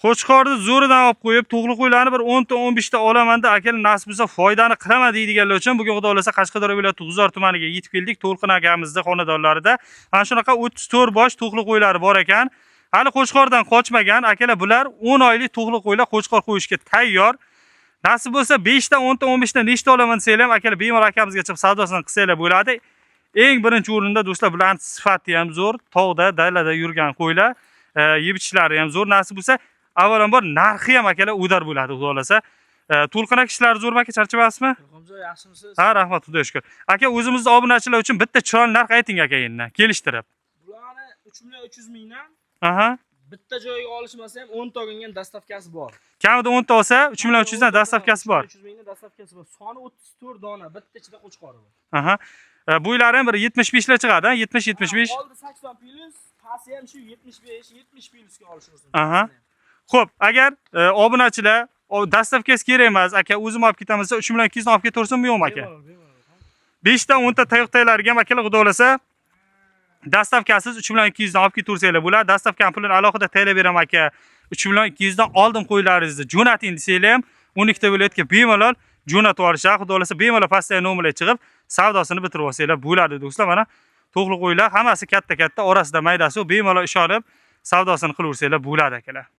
Qo'chqorni zo'ridan olib qo'yib, to'qli qo'ylarni bir 10 ta 15 ta olamanda, akalar, nasib bo'lsa, foydani qilaman deydiganlar uchun bugun, Xudo xohlasa, Qashqadaryo viloyati G'uzor tumaniga yetib keldik. To'lqin akamizni xonadonlarida mana shunaqa 34 bosh to'qli qo'ylari bor ekan. Hali qo'chqordan qochmagan, akalar, bular 10 oylik to'qli qo'ylar, qo'chqor qo'yishga tayyor. Nasib bo'lsa, 5 ta, 10 ta, 15 ta, nechta olaman desanglar ham, akalar, bemalol akamizga chiqib savdosini qilsanglar bo'ladi. Eng birinchi o'rinda, do'stlar, bularning sifati ham zo'r, tog'da, dalada yurgan qo'ylar, yeb ichishlari ham zo'r. Nasib bo'lsa, avvalambor narxi ham, akalar, удар bo'ladi, Xudo xohlasa. To'lqin aka, ishlari zo'rmi, aka, charchamayapsizmi? Ilhomjon, yaxshimisiz? Ha, rahmat, Xudoga shukur. Aka, o'zimizni obunachilar uchun bitta chiroyli narx ayting, aka, endi kelishtirib. Bularni 3 million 300 mingdan, bitta joyga olishmasa ham 10 ta olgan доставка si bor. Kamida 10 ta olsa, 3 million 300 dan доставка si bor. 300 mingdan доставка si bor. Soni 34 dona, bitta ichida qo'chqori bor. Aha. Bo'ylari ham bir 75 lar chiqadi, ha? 70 75. Oldi 80 plyus, pasti ham shu 75, 70 plyusga olishimiz mumkin. Aha. Xo'p, agar obunachilar доставка si kerak emas, aka, o'zim olib ketaman desa, 3 million 200 dan olib ketaversinmi, yo'qmi, aka? Bemalol, bemalol. 5 dan 10 ta tayoq-taylarga ham, akalar, Xudo xohlasa, доставка siz 3 million 200 dan olib ketaversanglar bo'ladi. Доставка ni pulini alohida taylab beraman, aka. 3 million 200 dan oldim, qo'ylaringizni jo'nating desanglar ham, 12 ta viloyatga bemalol jo'natib yuborishadi. Xudo xohlasa, bemalol pastdagi nomerga chiqib, savdosini bitirib olsanglar bo'ladi, do'stlar. Mana to'qli qo'ylar hammasi katta-katta, orasida maydasi yo'q, bemalol ishonib savdosini qilaversanglar bo'ladi, akalar.